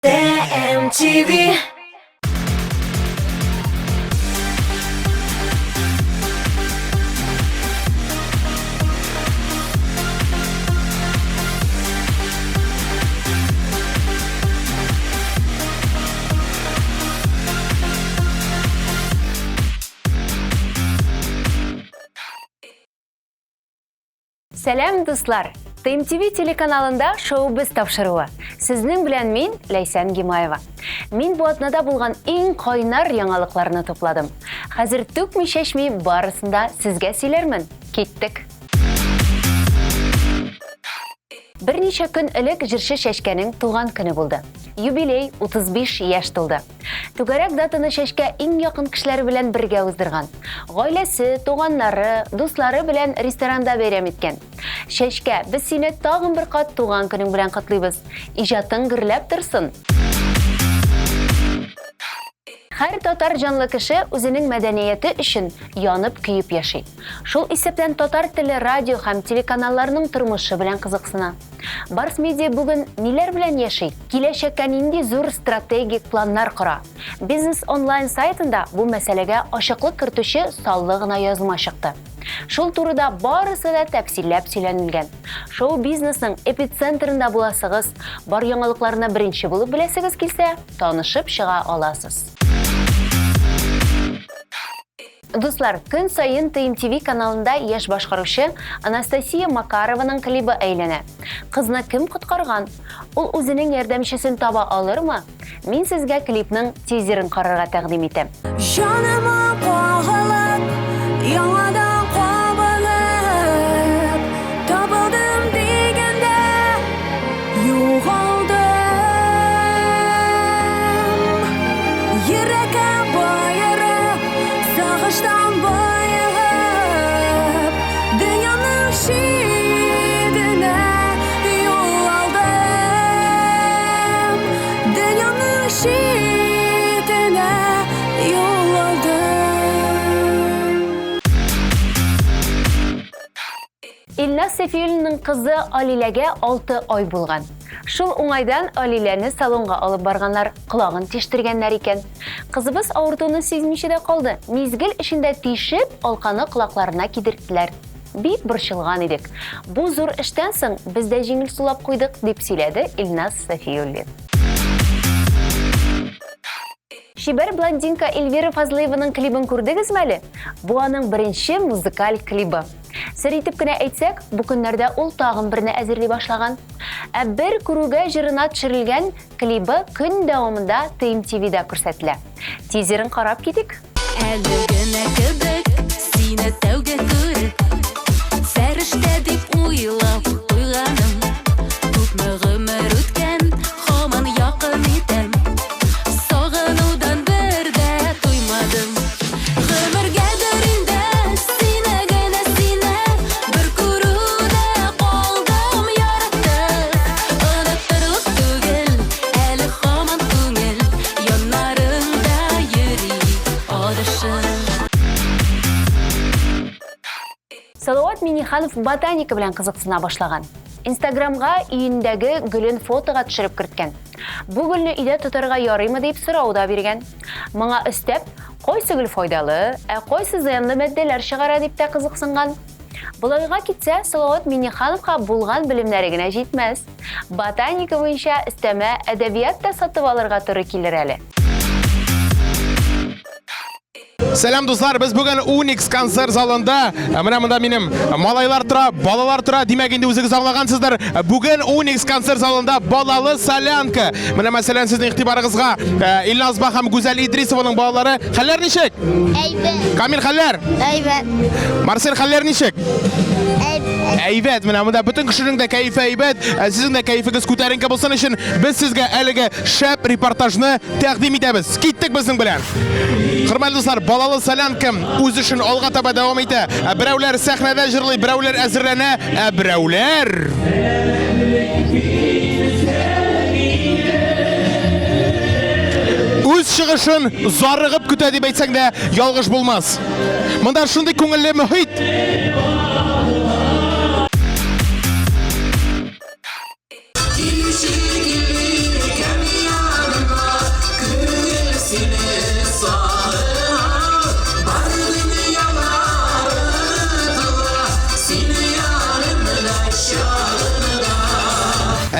TMTV. Сәлам, дуслар! ТМТВ телеканалында шоу без тапшыруы. Сезнең белән мин, Ләйсән Гимаева. Мин бу атнада булган иң кайнар яңалыкларны тупладым. Хәзер түкми-чәчми барысын да сезгә сөйләрмен. Киттек! Берничә көн элек җырчы Чәчкәнең туган көне булды. Юбилей 35 яшь тулды. Түгәрәк датаны Чәчкә иң якын кешеләре белән бергә уздырган. Гаиләсе, туганнары, дуслары белән ресторанда бәйрәм иткән. Чәчкә, без сине тагын бер кат туган көнең белән котлыйбыз. Иҗатың гөрләп торсын! Һәр татар җанлы кеше үзенең мәдәнияте өчен янып-көеп яши. Шул исәптән татар теле радио һәм телеканалларның тормышы белән кызыксына. Барс Медиа бүген ниләр белән яши? Киләчәккә нинди зур стратегик планнар кора? Бизнес онлайн сайтында бу мәсьәләгә ачыклык кертүче саллы гына язма чыкты. Шул турыда барысы да тәфсилләп сөйләнелгән. Шоу-бизнесның эпицентрында буласыгыз, бар яңалыкларны беренче булып беләсегез килсә, танышып чыга аласыз. Дуслар, көн саен ТМТВ каналында яшь башкаручы Анастасия Макарованың клибы әйләнә. Кызны кем коткарган? Ул үзенең ярдәмчесен таба алырмы? Мин сезгә клипның тизерын карарга тәкъдим итәм. Җаныма кагылып, яңадан кабынып, табылдым дигәндә югалдым. Йөрәккә баерып, сагыштан боегып, дөньяның читенә юл алдым. Дөньяның читенә юл алдым. Илназ Сәфиуллинның кызы Алиләгә 6 ай булган. Шул уңайдан Алиләне салонга алып барганнар, колагын тиштергәннәр икән. Кызыбыз авыртуны сизмичә дә калды. Мизгел эчендә тишеп, алканы колакларына кидерттеләр. Бик борчылган идек. Бу зур эштән соң без дә җиңел сулап куйдык, дип сөйләде Илназ Сафиуллин. Чибәр блондинка Эльвира Фазлыеваның клибын күрдегезме әле? Бу аның беренче музыкаль клибы. Сер итеп кенә әйтсәк, бу көннәрдә ул тагын берне әзерли башлаган. Ә бер күрүгә җырына төшерелгән клибы көн дәвамында ТМТВда күрсәтелә. Тизерын карап китик. Әле генә кебек сине тәүге күреп, Фәрештә дип уйлап куйганым. Күпме гомер үткән, һаман якын итәм. Сагынудан бер дә туймадым. Гомергәдер инде сине генә сине бер күрүдә калдым яратып. Оныттырлык түгел, әле һаман күңел яннарыңда йөри адашып. Салават Минниханов ботаника белән кызыксына башлаган. Инстаграмга өендәге гөлен фотога төшереп керткән. Бу гөлне өйдә тотарга ярыймы дип сорау да биргән. Моңа өстәп, кайсы гөл файдалы, ә кайсы зыянлы матдәләр чыгара дип тә кызыксынган. Болайга китсә, Салават Миннихановка булган белемнәре генә җитмәс. Ботаника буенча өстәмә әдәбият та сатып алырга туры килер әле. Сәлам, дуслар, без бүген Уникс концерт залында. Менә монда минем малайлар тора, балалар тора. Димәк, инде үзегез аңлагансыздыр. Бүген Уникс концерт залында балалы солянка. Менә мәсәлән, сезнең игътибарыгызга Илназ Ба һәм Гүзәл Идрисованың балалары. Хәлләр ничек? Әйбәт. Камил, хәлләр? Әйбәт. Марсель, хәлләр ничек? Әйбәт. Әйбәт. Менә монда бөтен кешенең дә кәефе әйбәт. Сезнең дә кәефегез күтәренке булсын өчен без сезгә әлеге шәп репортажны тәкъдим итәбез. Киттек безнең белән. Хөрмәтле дуслар, балалы солянка үз эшен алга таба дәвам итә. Ә берәүләр сәхнәдә җырлый, берәүләр әзерләнә, ә берәүләр үз чыгышын зарыгып көтә дип әйтсәң дә ялгыш булмас. Монда шундый күңелле мөхит.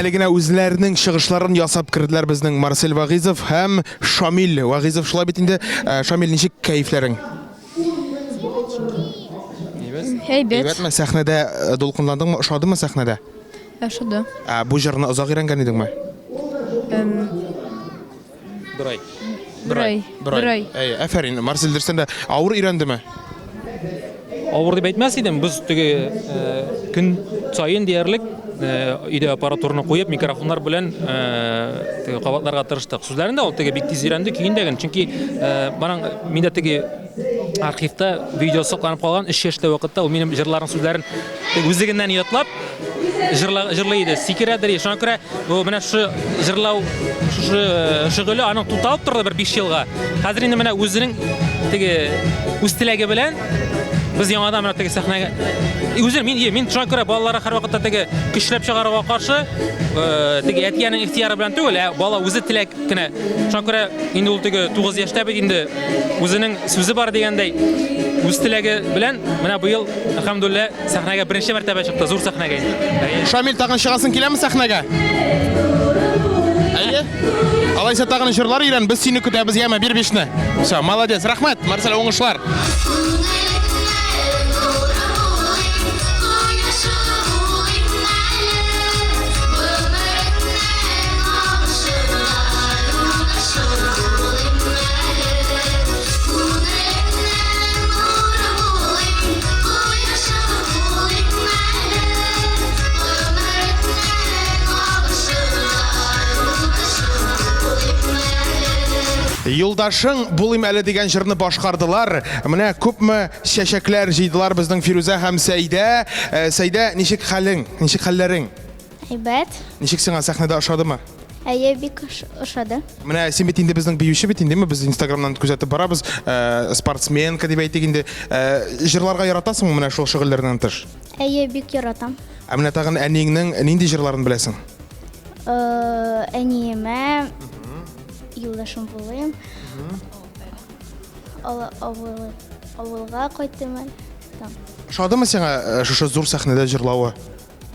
Әле генә үзләренең чыгышларын ясап керделәр безнең Марсель Вагизов һәм Шамил Вагизов. Шулай бит инде, э, Шамил, ничек кәефләрең? Әйбәт. Әйбәтме? Сәхнәдә э, дулкынландыңмы? Ошадымы сәхнәдә? Ошады. Ә бу җырны озак өйрәнгән идеңме? Бер ай. Бер ай. Бер ай. Әй, афәрин. Марсель дөрестән дә авыр өйрәндеме? Авыр дип әйтмәс идем. Без теге э, көн саен диярлек э, өйдә аппаратураны куеп, микрофоннар белән э, теге кабатларга тырыштык. Сүзләрен дә ул теге бик тиз өйрәнде, көен дә генә. Чөнки моның миндә теге архивта видео сакланып калган 3 яшьтә вакытта ул минем җырларның сүзләрен үзлегеннән ятлап җырла, җырлый иде, сикерәдер. Шуңа күрә бу менә шушы җырлау шушы э, шөгыле аның тукталып торды бер 5 елга. Хәзер инде менә үзенең теге үз теләге белән без яңадан менә теге сәхнәгә үзе мин мин шуңа күрә балаларга һәрвакытта теге көчләп чыгаруга каршы, э, теге әтиянең ихтыяры белән түгел, ә бала үзе теләк кенә. Шуңа күрә инде ул теге 9 яшьтә бит инде үзенең сүзе бар дигәндәй, үз теләге белән менә быел, әлхәмдүлилләһ, сәхнәгә беренче мәртәбә чыкты, зур сәхнәгә инде. Әйе. Шамил, тагын чыгасың киләме сәхнәгә? Әйе. Алайса тагын җырлар өйрән, без сине көтәбез, яме, бир бишне. Все, молодец. Рәхмәт, Марсель, уңышлар. Юлдашың булыйм әле дигән җырны башкардылар. Менә күпме чәчәкләр җыйдылар безнең Фирүзә һәм Сәйдә. Э, Сәйдә, ничек хәлең? Ничек хәлләрең? Әйбәт. Ничек сиңа сәхнәдә ошадымы? Әйе, бик ошады. Менә син бит инде безнең биюче бит инде, без Инстаграмнан күзәтеп барабыз. Э, спортсменка дип әйтик инде. Э, җырларга яратасыңмы менә шул шөгыльләрдән тыш? Әйе, бик яратам. Ә менә тагын әниеңнең нинди җырларын беләсең? Э, әниемә юлдашым булыйм. Авылга кайттым әле. Ошадымы сиңа шушы зур сәхнәдә җырлавы?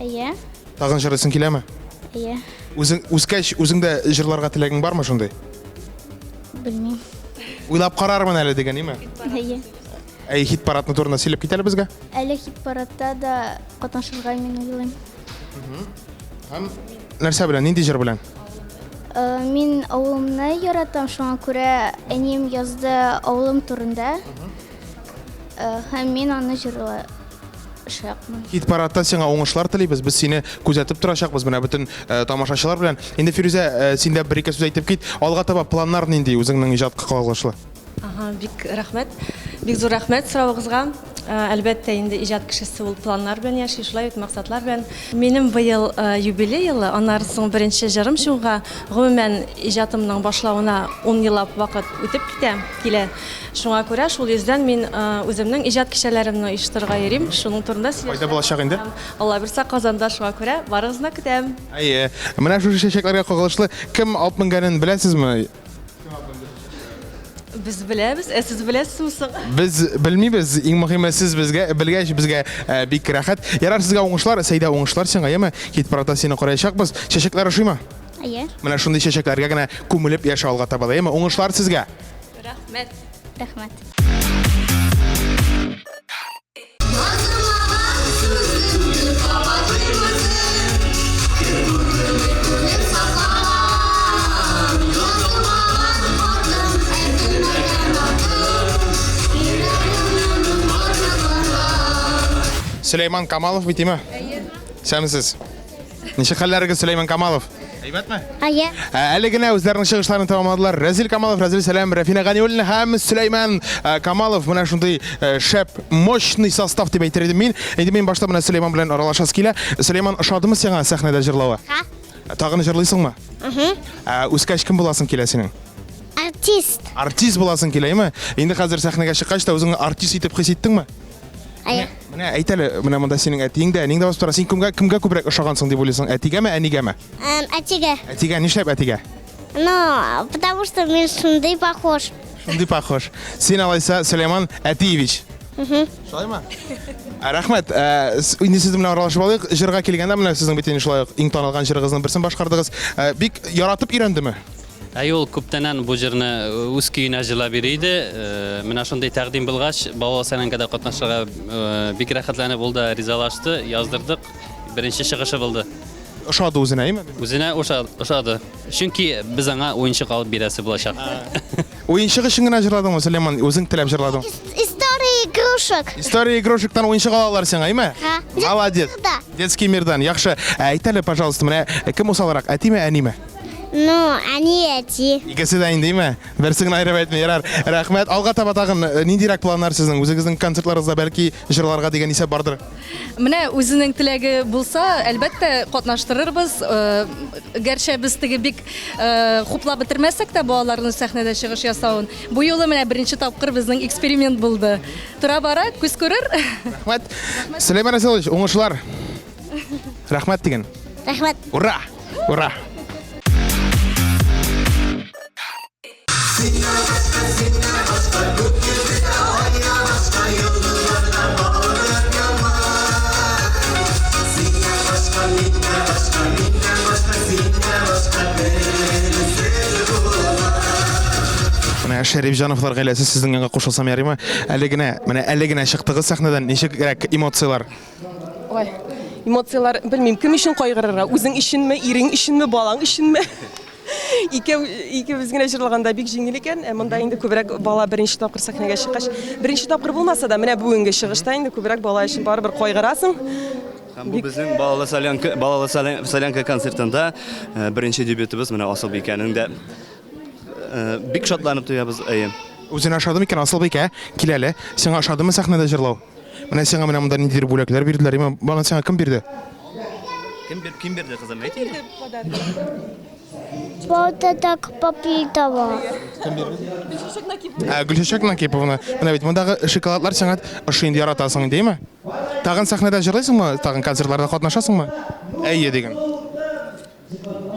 Әйе. Тагын җырлыйсың киләме? Әйе. Үзең үскәч, үзең дә җырларга теләгең бармы шундый? Белмим. Уйлап карармын әле дигән, име? Әйе. Әй, хит-парадны турында сөйләп кит әле безгә. Әле хит-парадта да катнашырга мин уйлыйм. Һәм нәрсә белән, нинди җыр белән? Э, мин авылымны яратам, шуңа күрә әнием язды авылым турында. Э, һәм мин аны җырлай чакмын. Хит-парадта сиңа уңышлар телибез. Без сине күзәтеп торачакбыз менә бөтен э, тамашачылар белән. Инде Фирүзә, э, син дә бер-ике сүз әйтеп кит. Алга таба планнар нинди үзеңнең иҗатка кагылышлы? Ага, бик рәхмәт. Бик зур рәхмәт соравыгызга. Э, әлбәттә, инде иҗат кешесе ул планнар белән яши, шулай бит максатлар белән. Минем быел э, юбилей елы, аннары соң беренче җырым чыгуга, гомумән, иҗатымның башлавына 10 еллап вакыт үтеп китә, килә. Шуңа күрә шул йөздән мин үземнең иҗат кичәләремне оештырырга йөрим. Шуның турында сөйләшәм. Кайда булачак инде? Алла бирса, Казанда, шуңа күрә барыгызны көтәм. Әйе. Менә шушы чәчәкләргә кагылышлы кем алып менгәнен беләсезме? Без беләбез, ә сез беләсезме соң? Без белмибез, иң мөһиме сез безгә белгәч безгә бик рәхәт. Ярар, сезгә уңышлар, Сәйдә уңышлар сиңа, яме? Хит-парадта сине караячакбыз. Чәчәкләр ошыймы? Әйе. Менә шундый чәчәкләргә генә күмелеп яшә алга таба да, яме? Уңышлар сезгә! Рәхмәт. Рәхмәт. Сөләйман Камалов бит, име? Әйе. Сәмсез. Ничек хәлләрегез, Сөләйман Камалов? Әйбәтме? Әйе. Ә, Әле генә үзләренең чыгышларын тәмамладылар. Рәзил Камалов, Рәзил Сәлам, Рәфинә Ганиуллина һәм Сөләйман э, Камалов. Менә шундый э, шәп, мощный состав дип әйтер идем мин. Инде мин башта менә Сөләйман белән аралашасы килә. Сөләйман, ошадымы сиңа сәхнәдә җырлавы? Ха. Тагын җырлыйсыңмы? Ә, үскәч кем буласың килә синең? Артист. Артист буласың килә, әйме? Инде хәзер сәхнәгә чыккач та үзеңне артист итеп хис иттеңме? Әйе. Менә әйт әле, менә монда синең әтиең дә, әниең дә басып тора. Син кемгә кемгә күбрәк ошагансың дип уйлыйсың? Әтигәме, әнигәме? Әтигә. Әтигә нишләп әтигә? Ну, потому что мин шундый похож. Шундый похож. Син алайса Сөләйман Әтиевич. Шулаймы? Ә, Рәхмәт. Ә, с- Инде сезнең белән аралашып алыйк. Җырга килгәндә менә сезнең бит инде шулай ук иң танылган җырыгызның берсен башкардыгыз. Ә, Бик яратып өйрәндеме? Әй, ул күптәннән бу җырны үз көенә җырлап йөри иде. Э, Менә шундый тәкъдим булгач, Балалы солянкада катнашырга э, бик рәхәтләнеп ул да ризалашты, яздырдык. Беренче чыгышы булды. Ошады үзенә, әйме? Үзенә ошады. Чөнки без аңа уенчык алып бирәсе булачак. Уенчык өчен генә җырладыңмы, Сөләйман? Үзең теләп җырладың. История игрушек. История игрушектан уенчык алалар сиңа, әйме? Ха. Молодец. Детский мирдан. Яхшы. Ә, Әйт әле, пожалуйста, менә кем усалрак, әтиме, әниме? Ну, әни, әти. Икесе дә инде, әйме? Берсе генә аерып әйтми. Ярар. Рәхмәт. Алга таба тагын э, ниндирәк планнар сезнең? Үзегезнең концертларыгызда бәлки җырларга дигән исәп бардыр? Менә үзенең теләге булса, әлбәттә, катнаштырырбыз. Э, гәрчә без теге бик э, хуплап бетермәсәк тә балаларның сәхнәдә чыгыш ясавын. Бу юлы менә беренче тапкыр безнең эксперимент булды. Тора-бара күз күрер. Рәхмәт. Сөләйман Расилович, уңышлар. Рәхмәт диген. Рәхмәт. Ура! Ура! Менә Шәрифҗановлар гаиләсе сезнең янга кушылсам ярыймы? Әле генә, менә әле генә чыктыгыз сәхнәдән, ничегрәк эмоцияләр? Ой, эмоцияләр, белмим, кем өчен кайгырырга? Үзең өченме, ирең өченме, балаң өченме? Икәү, икебез генә җырлаганда бик җиңел икән. Ә монда инде күбрәк бала беренче тапкыр сәхнәгә чыккач, беренче тапкыр булмаса да, менә бүгенге чыгышта инде күбрәк бала өчен барыбер кайгырасың. Һәм бу безнең балалы солянка, балалы солянка концертында э, беренче дебютыбыз менә Асылбикәнең дә э, бик шатланып тоябыз, әйе. Үзенә ошады микән, Асылбикә? Кил әле. Сиңа ошадымы сәхнәдә җырлау? Менә сиңа менә монда ниндидер бүләкләр бирделәр. Имам, баны сиңа кем бирде? Кем бир, кем бирде, кызым? Әйт инде. Балта Попитова. Кем бирде? Гөлчәчәк Накиповна. Ә, Гөлчәчәк Накиповна. Менә бит мондагы шоколадлар сиңа ошый инде, яратасың инде, әйме? Тагын сәхнәдә җырлыйсыңмы? Тагын концертларда катнашасыңмы? Әйе диген.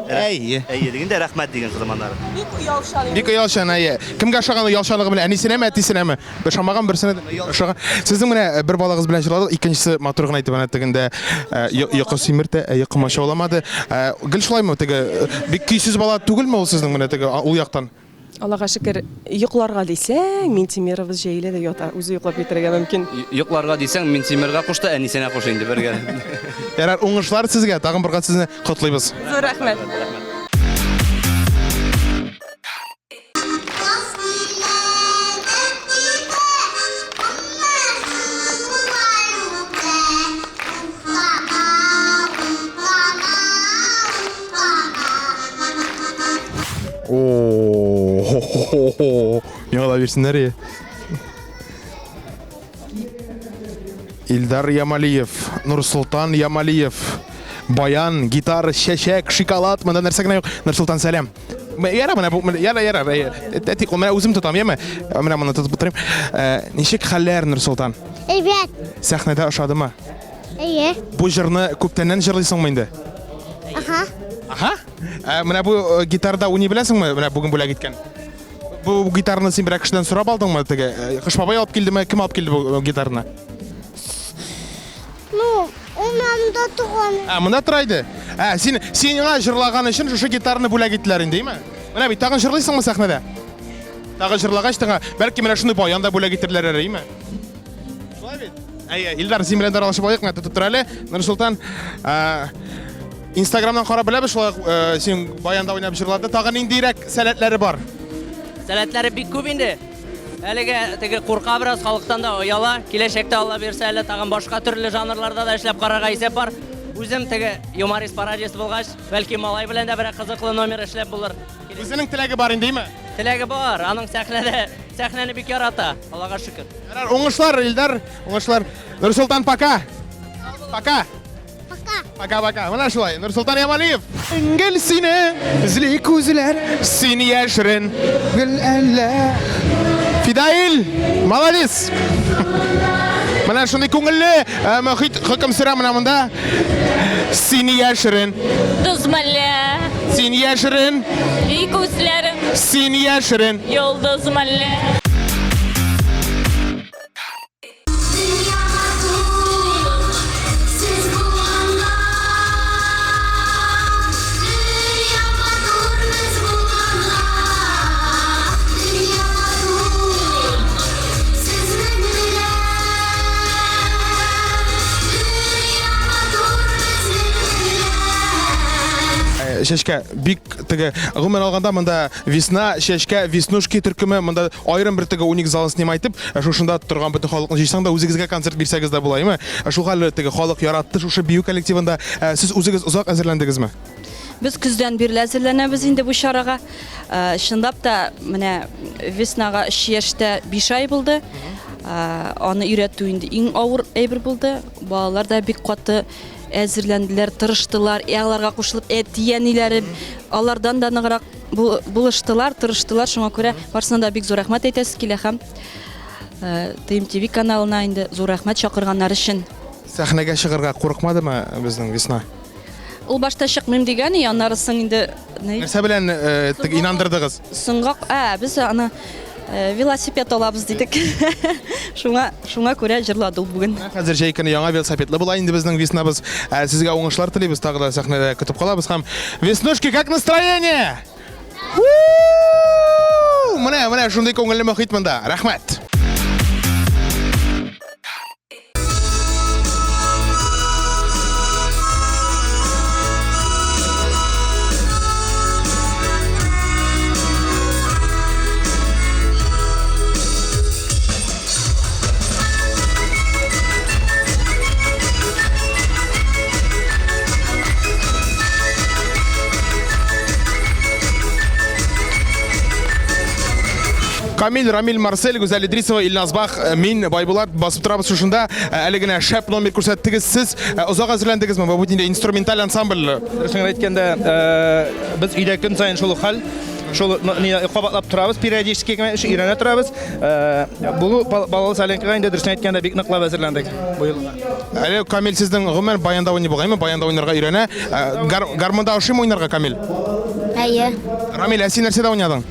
Әйе. Әйе дигәндә рәхмәт диген кызым аннары. Бик оялчан. Бик оялчан, әйе. Кемгә ошаган оялчанлыгы белән? Әнисенәме, әтисенәме? Ошамаган берсенә дә ошаган. Сезнең менә э, бер балагыз белән җырладык, икенчесе матур гына итеп әнә тегендә э, йокы симертә, ә йокы комачауламады. Э, гел шулаймы теге бик көйсез бала түгелме ул сезнең менә теге ул яктан? Аллага шөкер, йокларга дисәң, Минтимеровыз җәелә дә ята, үзе йоклап китәргә мөмкин. Йокларга дисәң, Минтимергә куш та, әнисенә куш инде бергә. Ярар, уңышлар сезгә, тагын бер кат сезне котлыйбыз. Зур рәхмәт. О-хо-хо-хо. Миңа да бирсеннәр е. Илдар Ямалиев, Нурсултан Ямалиев, баян, гитара, чәчәк, шоколад, монда нәрсә генә юк. Нурсултан, сәлам. Яра, менә бу, яра, яра, әти, менә үзем тотам, яме? Менә моны тотып утырыйм. Э, ничек хәлләр, Нурсултан? Әйбәт. Сәхнәдә ошадымы? Әйе. Бу җырны күптәннән җырлыйсыңмы инде? Аха. Аха. Ә, менә бу э, гитарда уйный беләсеңме? Менә бүген бүләк иткән. Бу гитарны син берәр кешедән сорап алдыңмы теге? Э, Кыш бабай алып килдеме? Кем алып килде бу э, гитарны? Ну, ул монда туган. Ә, монда тора иде. Ә, син сиңа җырлаган өчен шушы гитарны бүләк иттеләр инде, әйме? Менә бит тагын җырлыйсыңмы сәхнәдә? Тагын җырлагач, тагын бәлки менә шундый баян да бүләк итерләр әле, әйме? Шулай бит? Әйе, Илдар, син белән дә аралашып алыйк, менә тотып тор әле. Нурсултан, Инстаграмнан карап беләбез, шулай ук син баянда уйнап җырлады. Тагын ниндирәк сәләтләре бар? Сәләтләре бик күп инде. Әлегә теге курка бераз, халыктан да ояла. Киләчәктә Алла бирсә әле тагын башка төрле жанрларда да эшләп карарга исәп бар. Үзем теге юморист, пародист булгач, бәлки малай белән дә берәр кызыклы номер эшләп булыр. Үзенең теләге бар инде, әйме? Теләге бар, аның сәхнәдә, сәхнәне бик ярата, Аллага шөкер. Ярар, уңышлар, Илдар, уңышлар. Нурсултан, пока. Пока. Пока. Пока, пока. Менә шулай. Нурсултан Ямалиев. Гел сине эзли күзләр, син яшерен. Гел әллә. Фидаил, молодец. Менә шундый күңелле э, мохит хөкем сөрә менә монда. Син яшерен. Тоз мәллә. Син яшерен. И күзләрең. Син яшерен. Йолдыз мәллә. Чәчкә бик теге, гомумән алганда монда Весна, Чәчкә, Веснушки төркеме, монда аерым бер теге уник залын снимать итеп, шушында торган бөтен халыкны җыйсаң да үзегезгә концерт бирсәгез дә була, әйме? Шул хәлле теге халык яратты шушы бию коллективында. Сез үзегез озак әзерләндегезме? Без көздән бирле әзерләнәбез инде бу чарага. Чынлап та, менә Веснага 3 яшьтә 5 ай булды. Аны өйрәтү инде иң авыр әйбер булды. Балалар да бик каты әзерләнделәр, тырыштылар. И аларга кушылып әти-әниләре алардан да ныграк булыштылар, тырыштылар. Шуңа күрә барысына да бик зур рәхмәт әйтәсе килә һәм ТМТВ каналына инде зур рәхмәт чакырганнар өчен. Сәхнәгә чыгарга курыкмадымы безнең Весна? Ул башта чыкмыйм дигән, и аннары соң инде Нәрсә белән теге инандырдыгыз? Соңга, ә, без аны велосипед алабыз дидек. Шуңа, шуңа күрә җырлады ул бүген. Хәзер җәй көне яңа велосипедлы була инде безнең Веснабыз. Ә, сезгә уңышлар телибез, тагы да сәхнәдә көтеп калабыз һәм Веснушки, как настроение? Менә, менә шундый күңелле мохит монда. Рәхмәт. Камил, Рамил, Марсель, Гүзәл Идрисова, Илназ Бах, э, мин Байбулат басып торабыз шушында. Э, әле генә шәп номер күрсәттегез сез. Э, озак әзерләндегезме? Бу бит инде инструменталь ансамбль. Дөресен әйткәндә, без өйдә көн саен шул хәл, шул кабатлап торабыз, периодически генә өйрәнә торабыз. Бу балалы солянкага инде дөресен әйткәндә бик ныклап әзерләндек бу елга. Әле Камил сезнең гомумән баянда уйный бугаймы? Баянда уйнарга өйрәнә. Гармунда ошыймы уйнарга, Камил? Әйе. Рамил, ә син нәрсәдә уйнадың?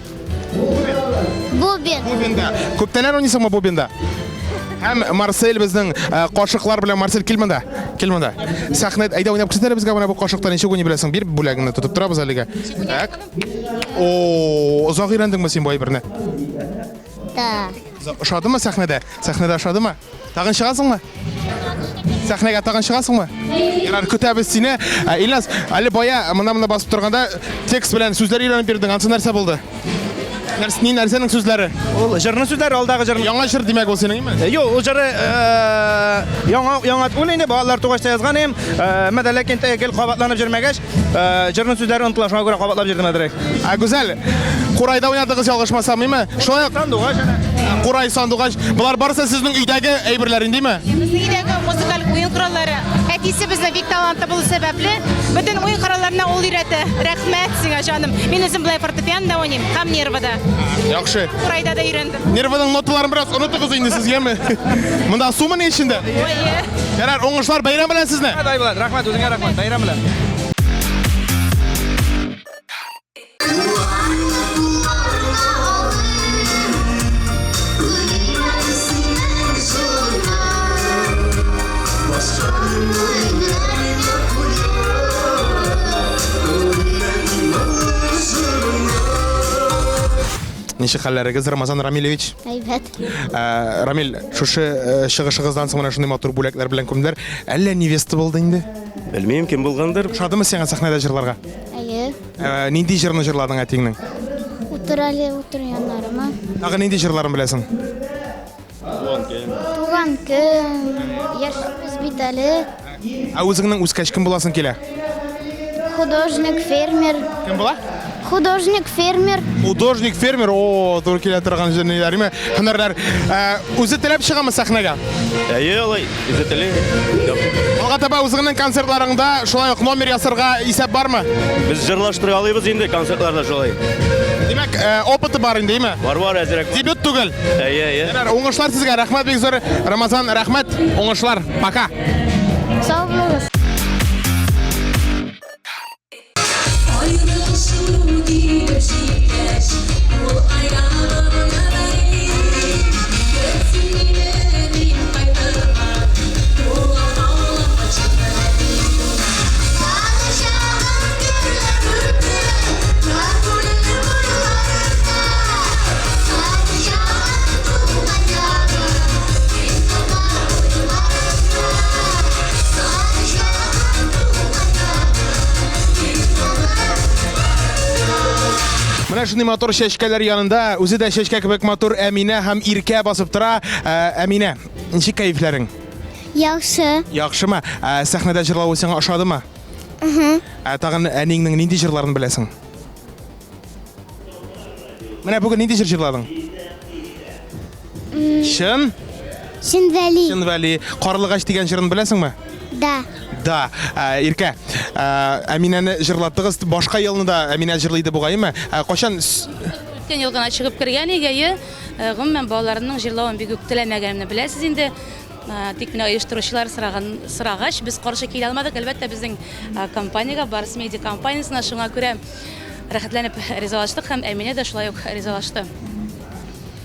Бубен. Бубенда. Күптәннән уйныйсыңмы бубенда? Һәм Марсель безнең кашыклар белән Марсель кил монда. Кил монда. Сәхнә әйдә уйнап күрсәт әле безгә менә бу кашыкта ничек уйный беләсең? Бир бүләгеңне тотып торабыз әлегә. Так. О, озак өйрәндеңме син бу әйберне? Да. Ошадымы сәхнәдә? Сәхнәдә ошадымы? Тагын чыгасыңмы? Сәхнәгә тагын чыгасыңмы? Ярар, көтәбез сине. Ә, Илназ, әле бая монда-монда басып торганда текст белән сүзләр өйрәнеп йөрдең. Ансы нәрсә булды? Нәрсә, ни нәрсәнең сүзләре? Ул җырның сүзләре, алдагы җырның. Яңа җыр димәк ул синең, име? Юк, ул җыры яңа яңа ул инде балалар тугач та язган идем. Әмма дә ләкин гел кабатланып җөрмәгәч, җырның сүзләре онытыла, шуңа күрә кабатлап җөрдем әзрәк. Ә Гүзәл, курайда уйнадыгыз ялгышмасам, име? Шулай ук Сандугач әнә. Курай, сандугач. Болар барысы сезнең өйдәге әйберләр индеме? Безнең өйдәге музыкаль уен кораллары. Әтисе безнең бик талантлы булу сәбәпле, бөтен уен коралларына ул өйрәтә. Рәхмәт сиңа, җаным. Мин үзем болай фортепианода уйныйм һәм нервада. Яхшы. Курайда да өйрәндем. Нерваның ноталарын бераз онытыгыз инде сез, яме? Монда сумы ни эчендә? Әйе. Ярар, уңышлар, бәйрәм белән сезне. Рәхмәт, Айбулат, рәхмәт, үзеңә рәхмәт. Бәйрәм белән. Ничек хәлләрегез, Рамазан Рамилевич? Әйбәт. Ә, Рамил, шушы э, чыгышыгыздан соң менә шундый матур бүләкләр белән күмделәр. Әллә невеста булды инде? Белмим, кем булгандыр. Ошадымы сиңа сәхнәдә җырларга? Әйе. Ә, нинди җырны җырладың әтиеңнең? Утыр әле, утыр яннарыма. Тагы нинди җырларын беләсең? Туган көн. Туган көн. Яшибез бит әле. Ә үзеңнең үскәч кем буласың килә? Художник, фермер. Кем була? Художник, фермер. Художник, фермер, о, туры килә торган җырниләр, һөнәрләр. Ә, үзе теләп чыгамы сәхнәгә? Әйе, алай, үзе тели. Алга таба үзеңнең концертларыңда шулай ук номер ясарга исәп бармы? Без җырлаштыра алыйбыз инде концертларда шулай. Димәк, э, опыты бар инде, әйме? Бар, бар, әзрәк. Дебют түгел. Әйе, әйе. Ярар, уңышлар сезгә, рәхмәт бик зур. Рамазан, рәхмәт, уңышлар. Пока. Сау булыгыз. Аерылышу килеп җиткәч, ул аягымны бәйли. Көтсен мине, мин кайтырга, туган авылыма чыгарга. Сагышагым гөрләп үтте, яр буе буйларында. Сагышагым туган ягым, мин туган уйларымда. Сагышагым. Менә шундый матур чәчкәләр янында үзе дә чәчкә кебек матур Әминә һәм Иркә басып тора. Ә, Әминә, ничек кәефләрең? Яхшы. Яхшымы? Ә, сәхнәдә җырлавы сиңа ошадымы? Угу. Ә тагын әниеңнең нинди җырларын беләсең? Менә бүген нинди җыр җырладың? Чын? Чын Вәли. Чын Вәли. Карлыгач дигән җырын беләсеңме? Да. Да. Ә, Иркә, ә, Әминәне җырлаттыгыз. Башка елны да Әминә җырлый иде бугаймы? Ә, кайчан Үткән ел гына чыгып кергән иде, әйе. Гомумән, балаларымның җырлавын бик үк теләмәгәнемне беләсез инде. Тик менә оештыручылар сораган, сорагач, без каршы килә алмадык. Әлбәттә, безнең компаниягә, Барс Медиа компаниясенә, шуңа күрә рәхәтләнеп ризалаштык һәм Әминә дә шулай ук ризалашты.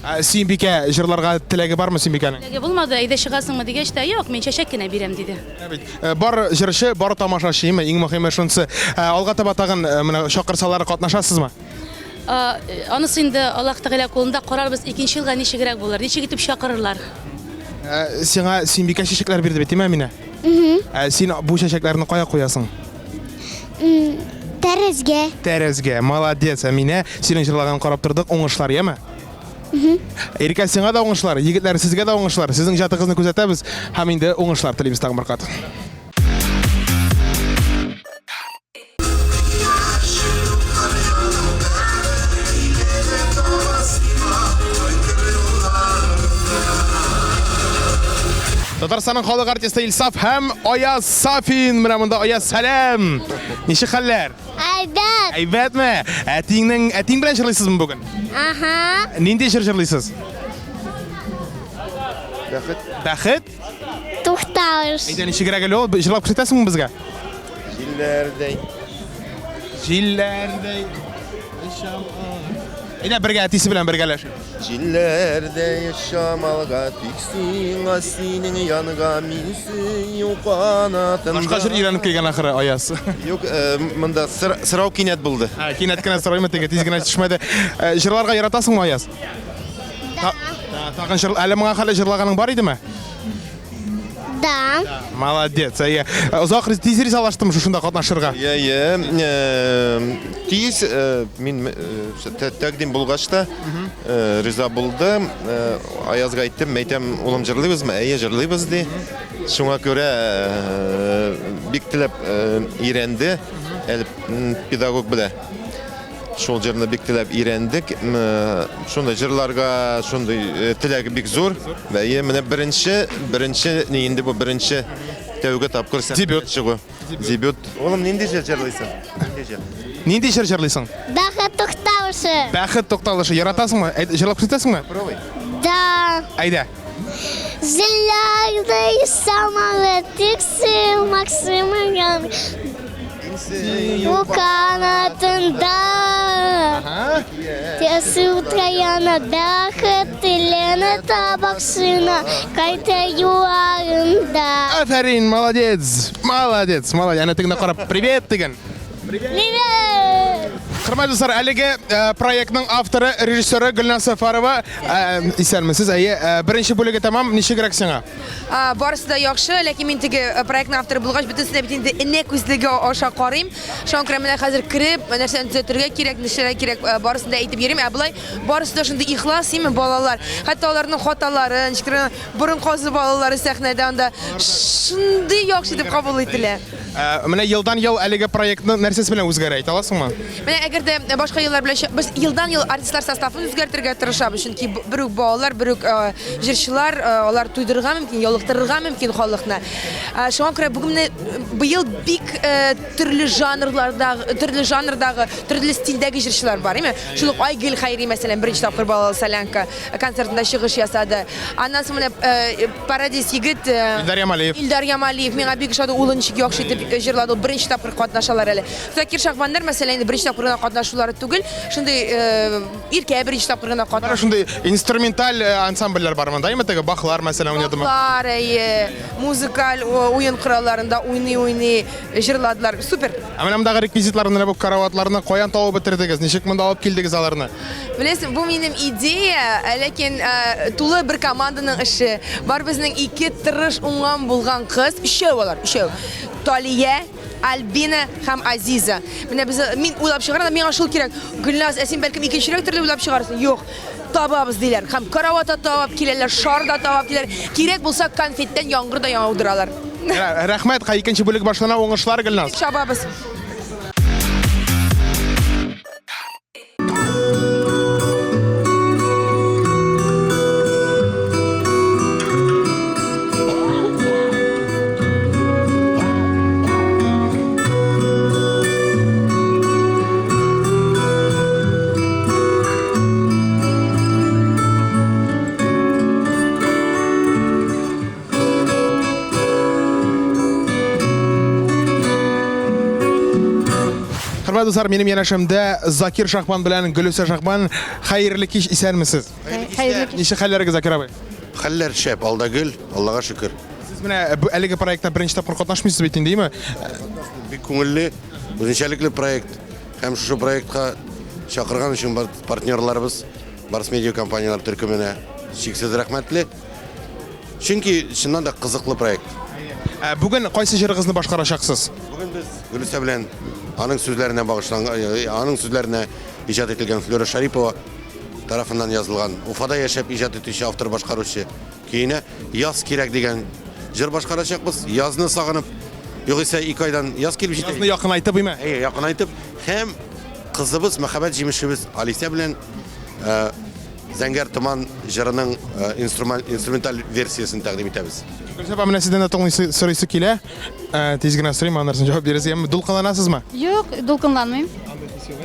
Ә, Сөембикә җырларга теләге бармы Сөембикәнең? Теләге булмады, әйдә чыгасыңмы дигәч тә, юк, мин чәчәк кенә бирәм, диде. Менә бит, э, бар җырчы, бар тамашачы, име, иң мөһиме шунысы. Ә, алга таба тагын э, менә чакырсалар катнашасызмы? Ә, Анысы инде Аллаһ Тәгалә кулында, карарбыз икенче елга ничегрәк булыр, ничек итеп чакырырлар. Ә, сиңа Сөембикә чәчәкләр бирде бит, име, Әминә? Ә, син бу чәчәкләрне кая куясың? Тәрәзгә. Тәрәзгә. Молодец, Әминә. Синең җырлаганын карап тордык. Уңышлар, яме? Иркә, сиңа да уңышлар, егетләр, сезгә дә уңышлар. Сезнең иҗатыгызны күзәтәбез һәм инде уңышлар телибез тагын бер кат. Татарстанның халык артисты Илсаф һәм Аяз Сафин. Менә монда Аяз, сәлам. Ничек хәлләр? Әйбәт. Әйбәтме? Әтиңнең, әтиң белән җырлыйсызмы бүген? Аһа. Нинди җыр җырлыйсыз? Бәхет. Бәхет? Тукталыш. Әйдә, ничегрәк әле ул? Җырлап күрсәтәсеңме безгә? Җилләрдәй. Җилләрдәй. Әйдә, бергә әтисе белән бергәләшеп. Җилләрдәй очам алга, тик сиңа, синең янга мин сөю канатымда. Башка җыр өйрәнеп килгән ахыры, Аяз. Юк, э, монда сорау кинәт булды. Ә, кинәт кенә сорыймы теге, тиз генә төшмәде. Э, җырларга яратасыңмы, Аяз? Да. Тагын җыр, әле моңа хәле җырлаганың бар идеме? Да. Молодец, әйе. Э, озак тиз ризалаштым шушында катнашырга. Иә, иә. Э, тиз э, мин тәкъдим булгач та риза булдым. Аязга әйттем, әйтәм, улым җырлыйбызмы? Әйе, җырлыйбыз ди. Шуңа күрә бик теләп өйрәнде. Әле педагог белә. Шул җырны бик теләп өйрәндек. Шундый җырларга шундый э, теләге бик зур. Әйе, менә беренче, беренче ни инде бу беренче тәүге тапкыр сәхнәгә чыгу. Дебют. Улым, нинди җыр җырлыйсың? Нинди җыр? Нинди җыр җырлыйсың? Бәхет тукталышы. Бәхет тукталышы. Яратасыңмы? Әйт, җырлап күрсәтәсеңме? Пробуй. Да. Әйдә. Зеләгдәй самалы тиксел Максимыган Бу канатында Тесутра яна бәхет телене табаксына Кайта юларында. Афәрин, молодец, молодец, молодец. Әнә тегенә карап, привет диген. Привет! Хөрмәтле дуслар, әлеге э, проектның авторы, режиссеры Гөлназ Сафарова. Э, исәнмесез, әйе. Э, беренче бүлеге тәмам. Ничегрәк сиңа? Барысы да яхшы, ләкин мин теге проектның авторы булгач, бөтенесенә бит инде энә күзлеге аша карыйм. Шуңа күрә менә хәзер кереп, нәрсәне төзәтергә кирәк, нишләргә кирәк, барысын да әйтеп йөрим. Ә болай барысы да шундый ихлас, име балалар. Хәтта аларның хаталары, ничектер борын казы балалары сәхнәдә анда шундый яхшы итеп кабул ителә. Ә, менә елдан-ел әлеге проектны нәрсәсе белән үзгәрә, әйтә аласыңмы? Менә әгәр дә башка еллар белән без елдан-ел артистлар составын үзгәртергә тырышабыз, чөнки бер үк балалар, бер үк э, җырчылар, э, алар туйдырырга мөмкин, ялыктырырга мөмкин халыкны. Э, шуңа күрә бүген менә быел бик төрле жанрлардагы, төрле жанрдагы, төрле стильдәге җырчылар бар, әйме? Шул ук Айгөл Хәйри, мәсәлән, беренче тапкыр балалы солянка концертында чыгыш ясады. Аннан соң менә Парадис егет Илдар Ямалиев. Илдар Ямалиев миңа бик ошады. Улы ничек яхшы итеп җырлады. Ул беренче тапкыр катнашалар әле. Закир Шахбаннар, мәсәлән, инде беренче тапкыр гына катнашулары түгел. Шундый Иркә беренче тапкыр гына катнаш. Менә шундый инструменталь ансамбльләр бар монда, әйме теге Бахлар, мәсәлән, уйнадымы? Бахлар, әйе. Музыкаль уен коралларында уйный-уйный җырладылар. Супер. Ә менә мондагы реквизитларны, менә бу караватларны каян табып бетердегез? Ничек монда алып килдегез аларны? Беләсең, бу минем идея, ләкин тулы бер команданың эше. Бар безнең ике тырыш, уңган булган кыз, өчәү алар, өчәү. Талия, Альбина һәм Азиза. Менә без мин уйлап чыгарам, миңа шул кирәк. Гөлназ, ә син бәлкем икенчерәк төрле уйлап чыгарсың. Юк, табабыз диләр. Һәм карават та табып киләләр, шар да табып киләләр. Кирәк булса, конфеттән яңгыр да яудыралар. Рәхмәт, икенче бүлек башлана. Уңышлар, Гөлназ. Чабабыз. Хөрмәтле дуслар, минем янәшәмдә Закир Шахман белән Гөлүсә Шахман. Хәерле кич, исәнмесез. Хәерле кич. Ничек хәлләрегез, Закир абый? Хәлләр шәп, алда гөл, Аллага шөкер. Сез менә бу әлеге проектта беренче тапкыр катнашмыйсыз бит инде, әйеме? Бик күңелле, үзенчәлекле проект. Һәм шушы проектка чакырган өчен партнерларыбыз Барс Медиа компанияләр төркеменә чиксез рәхмәтле. Чөнки чыннан да кызыклы проект. Ә бүген кайсы җырыгызны башкарачаксыз? Бүген без Гөлүсә белән аның сүзләренә багышланган, э, аның сүзләренә иҗат ителгән Флюра Шарипова тарафыннан язылган Уфада яшәп иҗат итүче автор-башкаручы көенә Яз кирәк дигән җыр башкарачакбыз. Язны сагынып, югыйсә ике айдан яз килеп җитә. Язны якынайтып, име? Әйе, якынайтып һәм кызыбыз, мәхәббәт җимешебез Алисә белән э, Зәңгәр томан җырының инструменталь версиясен тәкъдим итәбез. Гөлсә апа, менә сездән дә тыңлыйсы, сорыйсы килә. Тиз генә сорыйм, аннан соң җавап бирәсез. Яме, дулкынланасызмы? Юк, дулкынланмыйм.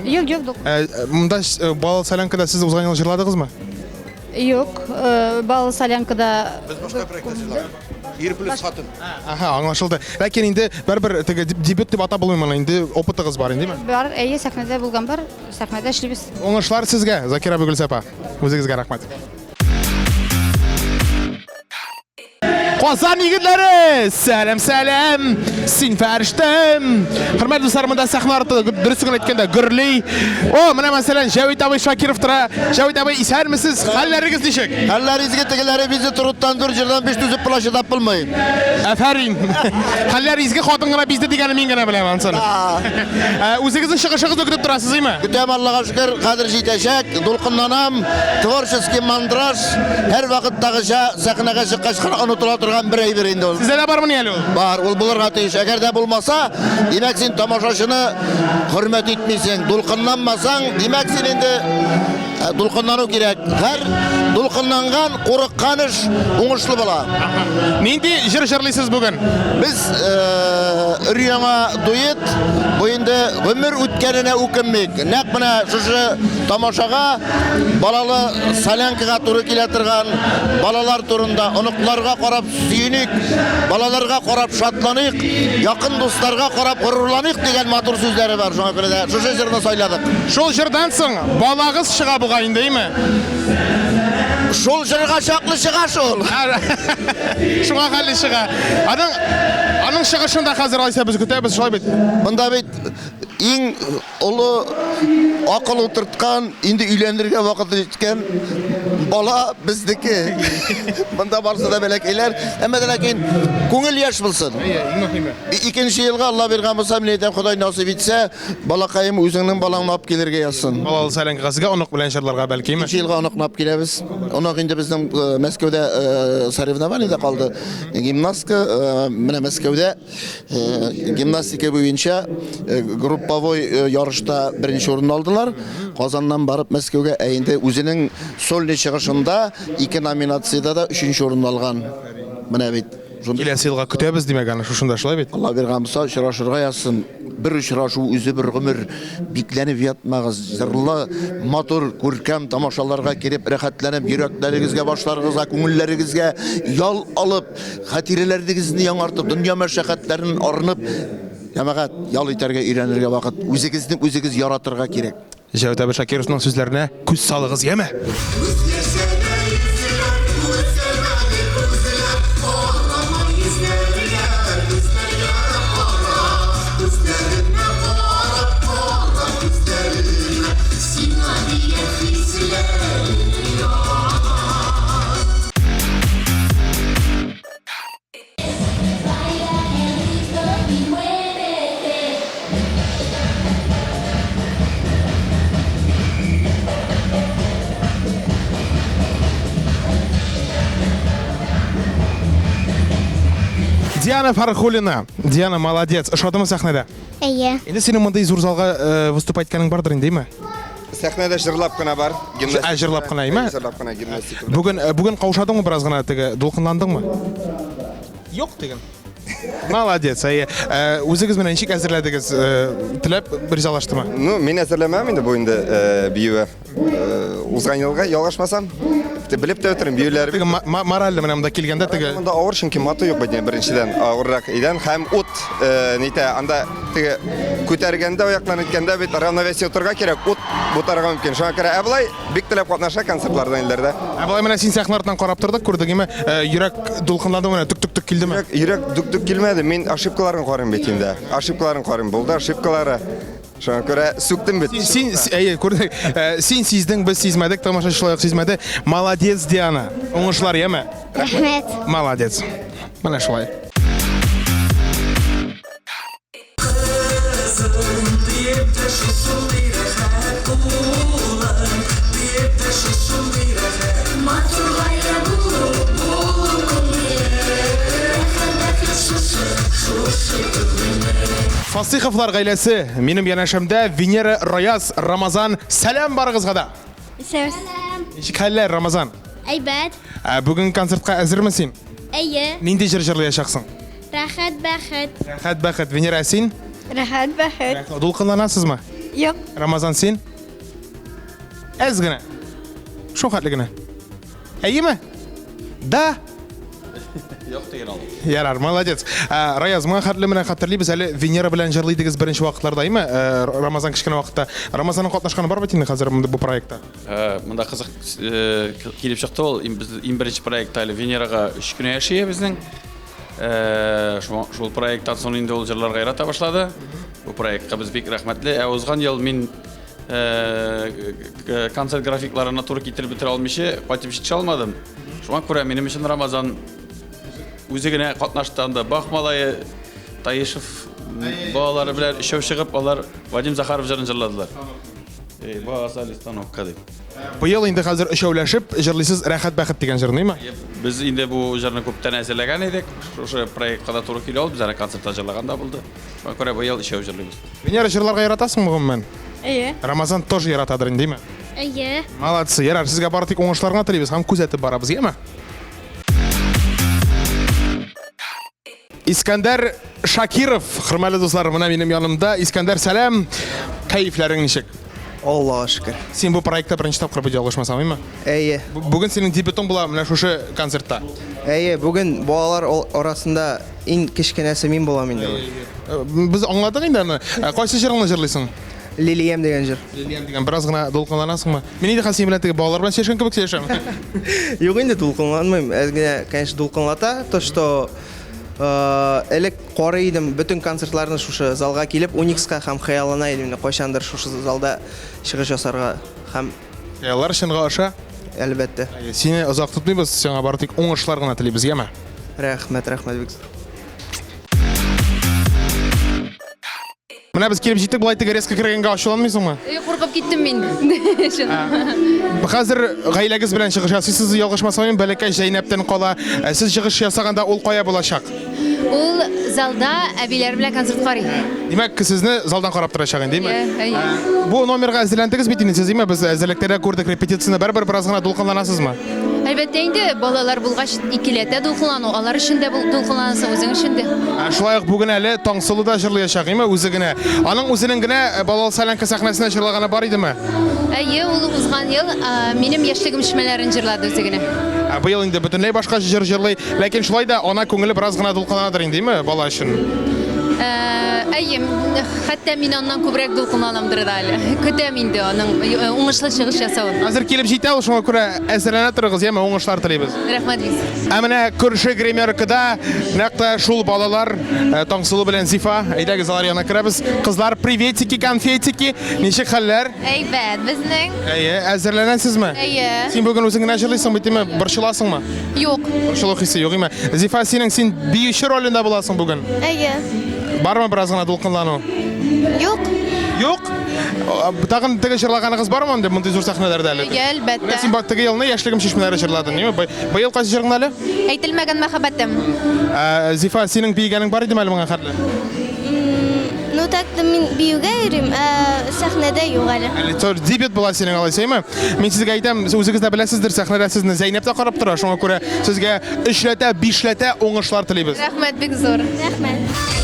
Юк, юк, дулкын. Монда Балалы солянкада сез узган ел җырладыгызмы? Юк, Балалы солянкада. Без башка проектта җырладык. Ир плюс хатын. Аһа, аңлашылды. Ләкин инде барыбер теге дебют дип атап булмый моны, инде опытыгыз бар инде, димме? Бар, әйе, сәхнәдә булган бар. Сәхнәдә эшлибез. Уңышлар сезгә, Закир абый, Гөлсә апа. Үзегезгә рәхмәт. Казан егетләре, сәлам, сәлам, син фәрештәм. Хөрмәтле дуслар, монда сәхнә арты, дөресен генә әйткәндә, гөрли. О, менә мәсәлән, Җәвит абый Шакиров тора. Җәвит абый, исәнмесез? Хәлләрегез ничек? Хәлләр изге, тегеләре бизе торуттан дүр җырдан биш түзеп була, чыдап булмый. Афәрин. Хәлләр изге, хатын гына бизде дигәне мин генә беләм ансын. Ә, Үзегезнең чыгышыгызны көтеп торасыз, име? Көтәм, Аллага шөкер, хәзер җитәчәк, дулкынланам, творческий мандраж, һәрвакыттагыча сәхнәгә чыккач кына онытыла торган бер әйбер инде ул. Сездә дә бармыни әле ул? Бар, ул булырга тиеш. Әгәр дә булмаса, димәк син тамашачыны хөрмәт итмисең. Дулкынланмасаң, димәк син инде Ә, дулкынлану кирәк. Һәр дулкынланган, курыккан эш уңышлы була. Нинди җыр җырлыйсыз бүген? Без э, өр-яңа дуэт, бу инде гомер үткәненә үкенмик. Нәкъ менә шушы тамашага балалы солянкага туры килә торган балалар турында оныкларга карап сөеник, балаларга карап шатланыйк, якын дусларга карап горурланыйк дигән матур сүзләре бар. Шуңа күрә дә шушы җырны сайладык. Шул җырдан соң балагыз чыга бугай инде, әйме? Шул җырга чаклы чыга шул. Шуңа хәле чыга. Аның аның чыгышын да хәзер алайса без көтәбез, шулай бит? Монда бит иң олы акыл утырткан, инде өйләнергә вакыты җиткән бала безнеке. Монда барысы да бәләкәйләр. Әмма дә ләкин күңел яшь булсын. Әйе, иң мөһиме. Икенче елга Алла биргән булса, мин әйтәм, Ходай насыйп итсә, Балакаем, үзеңнең балаңны алып килергә язсын. Балалы солянкага сезгә онык белән җырларга бәлкиме? Икенче елга оныкны алып киләбез. Онык инде безнең э, Мәскәүдә э, соревнованиедә калды. Гимнастка, э, менә Мәскәүдә гимнастика буенча групповой ярышта беренче урын алдылар. Казаннан барып Мәскәүгә, ә инде үзенең сольный чыгышында ике номинациядә дә өченче урын алган. Менә бит. Киләсе елга көтәбез, димәк, аны шушында, шулай бит? Алла биргән булса, очрашырга язсын. Бер очрашу үзе бер гомер. Бикләнеп ятмагыз. Җырлы, матур, күркәм тамашаларга кереп, рәхәтләнеп, йөрәкләрегезгә, башларыгызга, күңелләрегезгә ял алып, хатирәләрегезне яңартып, дөнья мәшәкатьләреннән арынып, җәмәгать, ял итәргә өйрәнергә вакыт. Үзегезне үзегез яратырга кирәк. Җәүдәт абый Шакировның сүзләренә күз салыгыз, яме? Диана Фархулина. Диана, молодец. Ошадымы сәхнәдә? Әйе. Инде синең мондый зур залга э, выступать иткәнең бардыр инде, әйме? Сәхнәдә җырлап кына бар. Ә, җырлап кына, әйме? Җырлап кына гимнастика. белән. Бүген э, бүген каушадыңмы бераз гына теге, дулкынландыңмы? Юк диген. Молодец, әйе. Э, Үзегез менә ничек әзерләдегез? Э, Теләп ризалаштымы? Ну, мин әзерләмәм инде бу инде э, биюгә. Э, Узган елга ялгышмасам, белеп тә утырым биюләр. Теге мораль менә монда килгәндә теге Монда авыр, чөнки маты юк бит беренчедән, авыррак идән һәм ут э, нитә, анда теге күтәргәндә аякларын иткәндә бит равновесие утырырга кирәк, ут бутарга мөмкин. Шуңа күрә ә болай бик теләп катнаша концертларда илләрдә. Ә болай менә син сәхнә артыннан карап тордык, күрдек, име? Э, Йөрәк дулкынланды менә түк-түк-түк килдеме? Йөрәк, йөрәк дүк-дүк килмәде. Мин ошибкаларын карыйм бит инде. Ошибкаларын карыйм. Булды ошибкалары. Шуңа күрә сүктем бит. Син, әйе, күрдек. Э, Син сиздең, без сизмәдек, тамашачы шулай ук сизмәде. Молодец, Диана. Уңышлар, яме? Рәхмәт. Молодец. Менә шулай. Кызым диеп тә шушындый рәхәт кулың диеп тә шушындый рәхәт Матур гаилә булу, булу күңелле Рәхәт бәхет шушы, шушы күңелле Фасыйховлар гаиләсе, минем янәшәмдә Венера, Раяз, Рамазан. Сәлам барыгызга да! Сәлам. Ничек хәлләр, Рамазан? Әйбәт. Ә, бүген концертка әзерме син? Әйе. Нинди җыр җырлаячаксың? Рәхәт бәхет. Рәхәт бәхет. Венера, син? Рәхәт бәхет. Дулкынланасызмы? Юк. Рамазан, син? Әз генә. Шул хәтле генә. Әйеме? Да. Юк диген ул. Ярар, молодец. Ә, Раяз, моңа хәтле менә хәтерлибез, әле Венера белән җырлый идегез беренче вакытларда, әйеме? Ә, Рамазан кечкенә вакытта. Рамазанның катнашканы бар бит инде хәзер монда бу проектта. Ә, Монда кызык э, килеп чыкты ул. Иң без иң беренче проектта әле Венерага өч кенә яши безнең. Э, Шул шул проекттан соң инде ул җырларга ярата башлады. Бу проектка без бик рәхмәтле. Ә узган ел мин э, концерт графикларына туры китереп бетерә алмыйча кайтып җитешә алмадым. Шуңа күрә минем өчен Рамазан үзе генә катнашты анда. Бах малае Таишев балалары белән өчәү чыгып, алар Вадим Захаров җырын җырладылар. Эй, баса листанокка дип. Быел инде хәзер өчәүләшеп җырлыйсыз Рәхәт бәхет дигән җырны, әйеме? Без инде бу җырны күптән әзерләгән идек. Шушы проектка да туры килә ул. Без аны концертта җырлаган да булды. Шуңа күрә быел өчәү җырлыйбыз. Венера, җырларга яратасыңмы гомумән? Әйе. Рамазан тоже яратадыр инде, әйеме? Әйе. Молодцы. Ярар, сезгә бары тик уңышлар гына телибез һәм күзәтеп барабыз, яме? Искәндәр Шакиров, хөрмәтле дуслар, менә минем янымда. Искәндәр, сәлам. Кәефләрең ничек? Аллаһ шөкер. Син бу проектта беренче тапкыр бит ялгышмасам, әйме? Әйе. Бүген синең дебютың була менә шушы концертта. Әйе, бүген балалар арасында иң кечкенәсе мин булам инде. Э, без аңладык инде аны. Э, кайсы җырыңны җырлыйсың? Лилиям дигән җыр. Лилиям дигән. Бераз гына дулкынланасыңмы? Мин инде хәзер синең белән теге балалар белән сөйләшкән кебек сөйләшәм. Юк инде дулкынланмыйм. Әз генә, конечно, дулкынлата то, что э, элек карый идем бөтен концертларны шушы залга килеп, Уникска һәм хыяллана идем инде кайчандыр шушы залда чыгыш ясарга һәм Хыяллар чынга аша? Әлбәттә. Сине озак тотмыйбыз, сиңа бары тик уңышлар гына телибез, яме? Рәхмәт, рәхмәт бик зур. Менә без килеп җиттек, болай теге резко кергәнгә ачуланмыйсыңмы? Эй, куркып киттем мин. Чын. Хәзер гаиләгез белән чыгыш ясыйсыз, ялгышмасам, бәләкәй Зәйнәптән кала. Ә Сез чыгыш ясаганда ул кая булачак? Ул залда әбиләр белән концерт карый. Димәк, сезне залдан карап торачак инде, димме? Әйе, әйе. Бу номерга әзерләндегез бит инде сез, димме? Без әзерлектә дә күрдек репетицияне. Барыбер бераз гына дулкынланасызмы? Әлбәттә инде, балалар булгач икеләтә дулкынлану, алар өчен дә дулкынланасың, үзең өчен дә. Ә шулай ук бүген әле Таңсылу да җырлыячак, име, үзе генә. Аның үзенең генә э, Балалы солянка сәхнәсенә җырлаганы бар идеме? Әйе, ул узган ел минем яшьлегем чишмәләрен җырлады үзе генә. Ә быел инде бөтенләй башка җыр җырлый. Ләкин шулай да ана күңеле бераз гына дулкынланадыр инде, име, бала өчен. Әйе, хәтта мин аннан күбрәк дулкынланамдыр да әле. Көтәм инде аның уңышлы чыгыш ясавын. Хәзер килеп җитә ул, шуңа күрә әзерләнә торыгыз, яме, уңышлар телибез. Рәхмәт бик. Ә менә күрше гримеркада нәкъ тә шул балалар, Таңсылу белән Зифа, әйдәгез алар янына керәбез. Кызлар, приветики, конфетики, ничек хәлләр? Әйбәт безнең. Әйе, әзерләнәсезме? Әйе. Син бүген үзең генә җырлыйсың бит, димме? Борчыласыңмы? Юк. Борчылу хисе юк, име? Зифа, синең син биюче ролендә буласың бүген. Әйе. Бармы бераз гына дулкынлану? Юк. Юк? Тагын теге җырлаганыгыз бармы инде мондый зур сәхнәләрдә әле? Әйе, әлбәттә. Менә син бак теге елны Яшьлегем чишмәләре җырладың, ниме? Быел кайсы җырыңны әле? Әйтелмәгән мәхәббәтем. Ә, Зифа, синең биегәнең бар идеме әле моңа хәтле? Ну так-то мин биюгә йөрим, ә сәхнәдә юк әле. Әле тор дебют була синең алайса, әйме? Мин сезгә әйтәм, үзегез дә беләсездер, сәхнәдә сезне Зәйнәп тә карап тора, шуңа күрә сезгә өчләтә, бишләтә уңышлар телибез. Рәхмәт бик зур. Рәхмәт.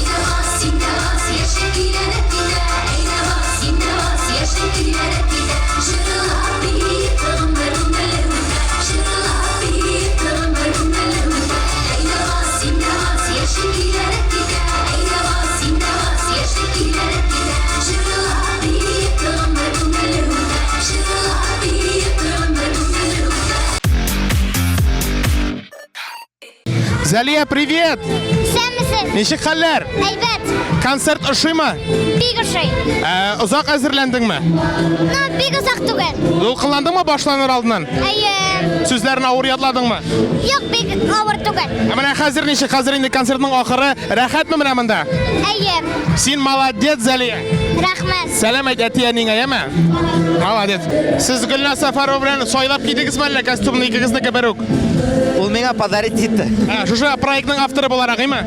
Зәлия, привет! Исәнмесез. Ничек хәлләр? Әйбәт. Концерт ошыймы? Бик ошый. Ә, озак әзерләндеңме? Ну, бик озак түгел. Дулкынландыңмы башланыр алдыннан? Әйе. Сүзләрне авыр ятладыңмы? Юк, бик авыр түгел. Ә менә хәзер ничек? Хәзер инде концертның ахыры. Рәхәтме менә монда? Әйе. Син молодец, Зәлия. Рәхмәт. Сәлам әйт әти-әниңә, яме? Молодец. Сез Гөлназ Сәфәрова белән сайлап кидегезме әллә костюмны икегезнеке бер үк? Ул миңа подарить итте. Ә, шушы проектның авторы буларак, әйме?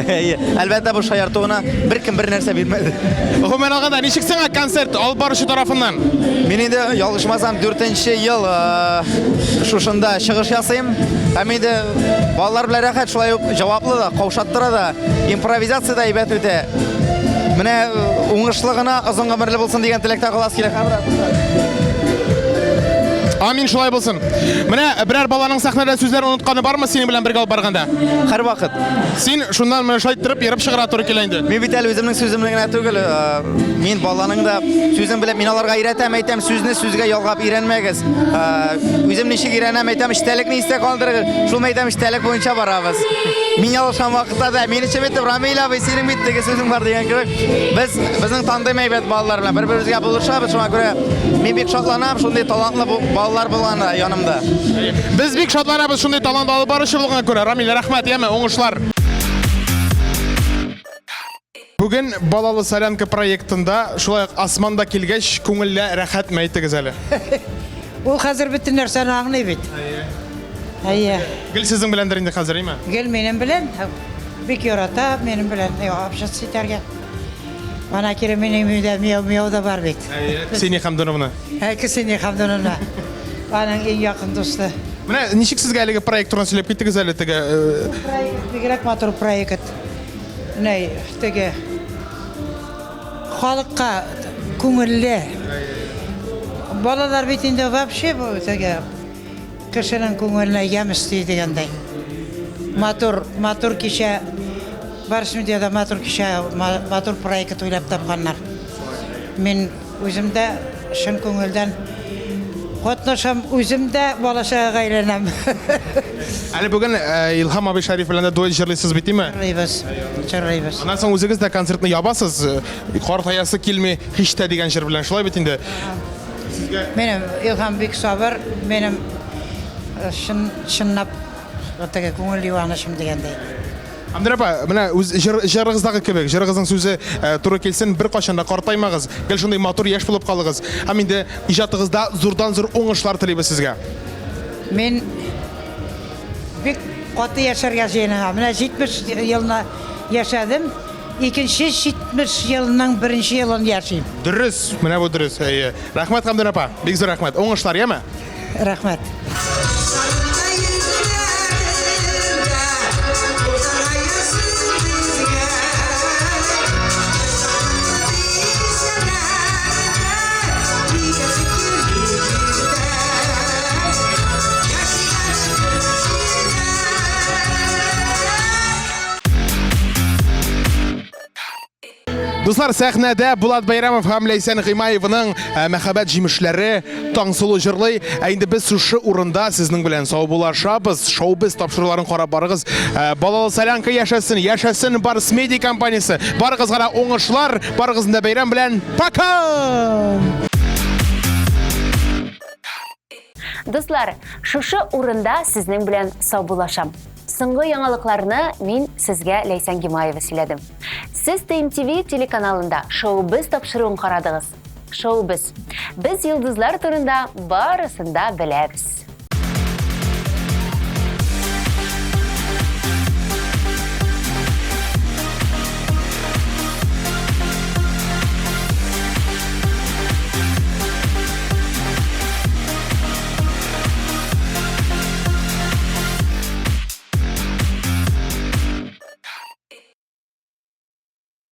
Әйе. Әлбәттә, бу шаярту гына. Беркем бер нәрсә бирмәде. Гомумән алганда, ничек сиңа концерт алып баручы тарафыннан? Мин инде ялгышмасам, дүртенче ел э, шушында чыгыш ясыйм. Һәм инде балалар белән рәхәт, шулай ук җаваплы да, каушаттыра да, импровизация дә әйбәт үтә. Менә э, уңышлы гына, озын гомерле булсын дигән теләктә каласы килә. Амин, шулай булсын. Менә берәр баланың сәхнәдә сүзләрен онытканы бармы синең белән бергә алып барганда? Һәрвакыт. Син шуннан менә шулай иттереп ерып чыгарга туры килә инде. Мин бит әле үземнең сүземне генә түгел, э, мин баланың да сүзен белеп, мин аларга өйрәтәм, әйтәм, сүзне сүзгә ялгап өйрәнмәгез. Э, үзем ничек өйрәнәм, әйтәм, эчтәлекне истә калдырыгыз. Шул әйтәм, эчтәлек буенча барабыз. Мин ялгышкан вакытта да, мине чебетеп, Рамил абый, синең бит теге сүзең бар дигән кебек. Без безнең тандем әйбәт балалар белән бер-беребезгә булышабыз, шуңа күрә мин бик шатланам, шундый талантлы балалар булганы янымда. Без бик шатланабыз шундый талант алып баручы булганга күрә. Рамил, рәхмәт, яме, уңышлар. Бүген Балалы солянка проектында шулай ук Осман да килгәч, күңелле, рәхәтме әйтегез әле? Ул хәзер бөтен нәрсәне аңлый бит. Әйе. Гел сезнең беләндер инде хәзер, әйме? Гел минем белән. Бик ярата минем белән общаться итәргә. Ана кире минем өйдә мияу-мияу да бар бит. Әйе, Ксения Хамдуновна. Ә, Ксения Хамдуновна. Аның иң якын дусты. Менә ничек сезгә әлеге проект турында сөйләп киттегез әле теге? Э, проект бигрәк матур проект. Менә теге халыкка күңелле. Балалар бит инде вообще бу теге кешенең күңеленә ямь өсти дигәндәй. Матур, матур кичә Барс Медиада матур кичә, матур проект уйлап тапканнар. Мин үзем дә чын күңелдән катнашам, үзем дә бала-чагага әйләнәм. Әле бүген э, Илһам абый Шәриф белән дә дуэт җырлыйсыз бит, димме? Җырлыйбыз, җырлыйбыз. Аннан соң үзегез дә концертны ябасыз, э, картаясы килми һич тә дигән җыр белән, шулай бит инде? Сезгә Минем Илһам бик сабыр, минем э, чын, чынлап теге күңел юанычым дигәндәй. Әмдер апа, менә үз җыр, җырыгыздагы кебек, җырыгызның сүзе э, туры килсен, беркайчан да картаймагыз, гел шундый матур яшь булып калыгыз. Һәм инде иҗатыгызда зурдан-зур уңышлар телибез сезгә. Мин бик каты яшәргә җыенам. Менә 70 елны яшәдем. Икенче 70 елның беренче елын яшим. Дөрес, менә бу дөрес. Әйе. Рәхмәт, Хәмдүн апа. Бик зур рәхмәт. Уңышлар, яме? Рәхмәт. Дуслар, сәхнәдә Булат Бәйрәмов һәм Ләйсән Гыймаевның э, мәхәббәт җимешләре Таңсылу җырлый. Ә инде без шушы урында сезнең белән саубуллашабыз. Шоу-без тапшыруларын карап барыгыз. Э, Балалы солянка яшәсен, яшәсен Барс Медиа компаниясе. Барыгызга да уңышлар, барыгызны да бәйрәм белән. Пока! Дуслар, шушы урында сезнең белән саубуллашам. Соңгы яңалыкларны мин сезгә Ләйсән Гимаева сөйләдем. Сез ТМТВ телеканалында Шоу-без тапшыруын карадыгыз. Шоу-без. Без йолдызлар турында барысын да беләбез.